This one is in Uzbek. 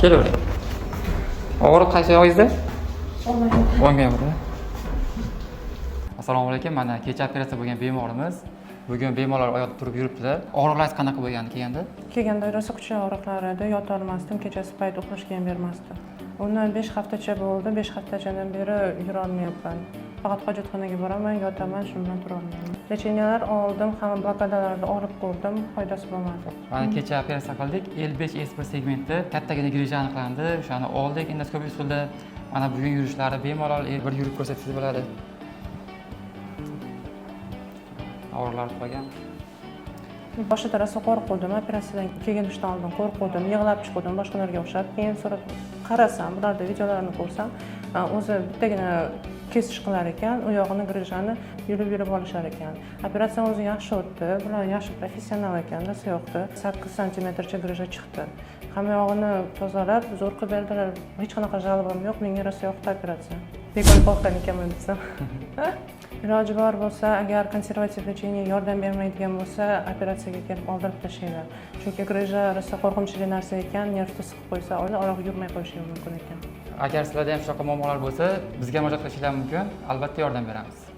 Kelavering. Og'riq qaysi oyog'ingizda? O'ng oyog'ida. Assalomu alaykum. Mana kecha operatsiya bo'lgan bemorimiz. Bugun bemalol oyoqda turib yuribdilar. Og'riqlaringiz qanaqa bo'lgandi kelganda? Kelganda rosa kuchli og'riqlar edi, yotolmasdim, kechasi payt uxlashga ham bermasdi. Undan 5 haftacha bo'ldi, 5 haftachadan beri yurolmayapman. Faqat hojatxonaga boraman, yotaman, shu bilan turolmayman. Лечения lar oldim, hamma blokadalarni olib ko'rdim, foydasi bo'lmadi. Mana kecha operatsiya qildik. L5 S1 segmentda kattagina грыжа aniqlandi. O'shani oldik endoskopik usulda. Mana bugun yurishlari bemalol, bir yurib ko'rsatsangiz bo'ladi. Og'riqlar qolgan. Boshida rosa qo'rquvdim, operatsiyadan kelganishdan oldin qo'rquvdim, yig'lab chiquvdim boshqalarga o'xshab. Keyin so'rab qarasam, bularda videolarini ko'rsam, o'zi bittagina kesish qilar ekan, u yog'ini, грыжа ni yulib yulib olishar ekan. Operatsiya o'zi yaxshi o'tdi, bular yaxshi professional ekan, rosa yoqdi. 8 santimetrcha грыжа chiqdi. Hamma yog'ini tozalab, zo'r qilib berdilar. Hech qanaqa жалоба m yo'q, menga rosa yoqdi operatsiya. Bekor qo'rqqan ekanman desam. Iloji bor bo'lsa, agar konservativ лечение yordam bermaydigan bo'lsa, operatsiyaga kelib oldirib tashlanglar. Chunki грыжа rosa qo'rqinchli narsa ekan, nervni siqib qo'ysa, oyoq yurmay qo'yishi ham mumkin ekan. Agar sizlarda ham shunaqa muammolar bo'lsa, bizga murojaat qilishingiz mumkin. Albatta yordam beramiz.